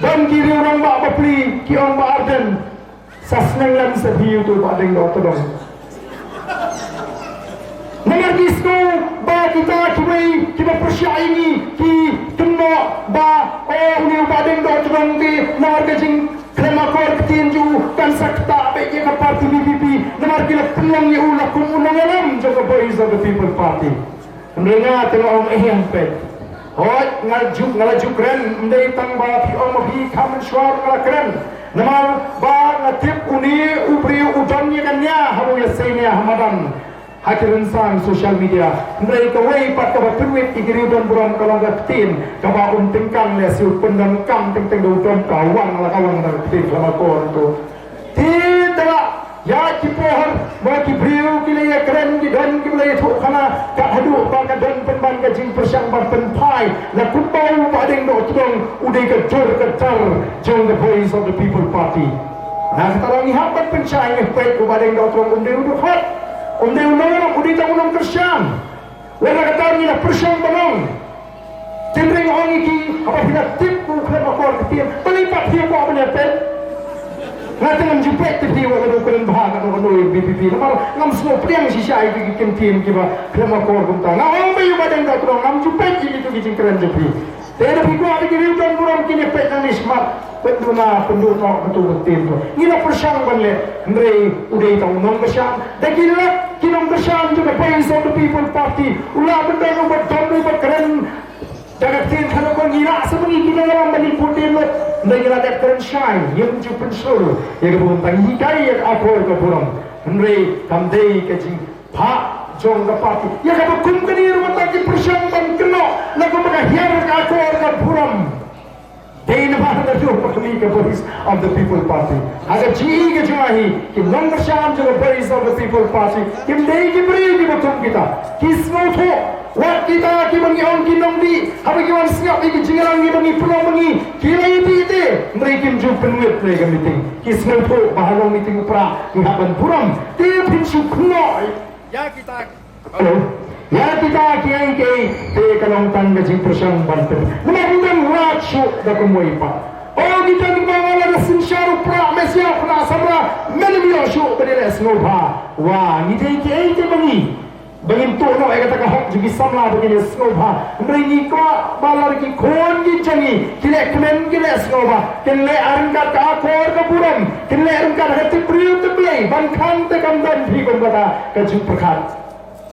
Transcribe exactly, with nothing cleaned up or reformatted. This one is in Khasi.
Don ki riew rangbah bapli ki ong Bah Ardent, sa sneng lem sa phi ïa uto u Bahdeng Dohtdong. Namar ki sngew ba kita kiwei kiba pyrshah ïa ngi ki kynnoh ba, o, une u Bahdeng Dohtdong te namar ka jingkhlem akor ktien jong u kan sa ktah beit ïa ka party V P P, namar ki la pynlong ïa u la kum u nongïalam jong ka Voice of the People Party. Hynrei nga te nga ong, eh, ïa peit. Hooid, nga ju, nga la ju kren, ym dei tang ba phi ong ba phi kham mynshuwa nga la kren. Namar ba nga tip une u briew u don ïa ka nia haba u ïasei nia ha madan, ha ki rynsan social media. Hynrei kawei pat kaba pynwit ïa ki riew don burom ka long ka ktien kaba um tyngkang leh shuh, pyndonkam teng teng da u don ka wan la ka wan da ka ktien khlem akor to. Te te la ïa ki por ba ki briew ki la ïakren, ki don kiba la ïathuhkhana, kat haduh ba ka don pynban ka jingpyrshang ban pynphai na kumba u Bahdeng Dohtdong u dei ka dur ka dar jong ka Voice of the People Party. Na kata ngi hap ban pynshai, ngi peit u Bahdeng Dohtdong um dei u dkhot, um dei u nongïalam, u dei tang u nongkyrshan. Wat la katta ngi la pyrshang ban ong. Hynrei nga ong ïa ki, haba phi la tip ba u khlem akor ktien, balei pat phi kwah ban ïa peit? Nga te ngam ju peit te phi, wat la dei u kren bha katno katno ïa V P P, namar ngam sngewpdiang shisha ïa ki kyntien kiba khlem akor kumta. Nga ong ba ïa u Bahdeng Dohtdong, ngam ju peit ïa kito ki jingkren jong phi. Te da phi kwah ba ki riew don burom kin ïa peit nangne shakhmat, peit duna, peit duna kato ka ktien to. Ngi la pyrshang ban leh, hynrei u dei tang u nongkyrshan. Da ki lak ki nongkyrshan jong ka Voice of the People Party, u lah ban don uba don uba kren da ka ktien khana ko, ngi lah sa ba ngi, ki nongïalam ba ngi put dien lut, hynrei ngi la dep kren shai, ngim ju pynshlur ïa ka burom, tang ngi hikai ïa ka akor ka burom. Hynrei kam dei ka jing phah jong ka party. Ïa kaba kum kane ruh mynta ki pyrshang ban kynnoh la kumba ka hiar ka akor ka burom. Dei namar ka dur ka khmih ka Voice of the People Party. Ha ka jingïohi ka jong nga hi, ki nongkyrshan jong ka Voice of the People Party kim dei ki briew kiba kum kita. Ki sngewthuh wat kita kiba ngi ong ki nongdih, haba ki wan sngap ïa ki jingïalang kiba ngi pynlong ba ngi, ki la ïa dih te, hynrei kim ju pynwit ïa ka meeting. Ki sngewthuh ba ha long meeting u Prah ngi hap ban burom. Te phin shu kynnoh ïa kita. Hello. Ïa kita kiei kiei te ka long tang ka jingpyrshang ban pyn. Namar ym don lad shuh da kumwei pat. O, ngi don ba nga la da synshar u Prah, me sha u Prah samla, men ym ïoh shuh ba dei leh sngewbha. Wa, ngi dei kiei kiei ba ngi, ba ngin tuh noh ïa kata ka hok jong ki samla ba kin ïa sngewbha. Hynrei ngi kwah ba lada ki khun ki jong ngi ki leh kmen, ki leh sngewbha, kin leh ryngkat ka akor ka burom, kin leh ryngkat ka tip briew tip Blei, ban khang te kam don phi kum kata ka jingpyrkhat.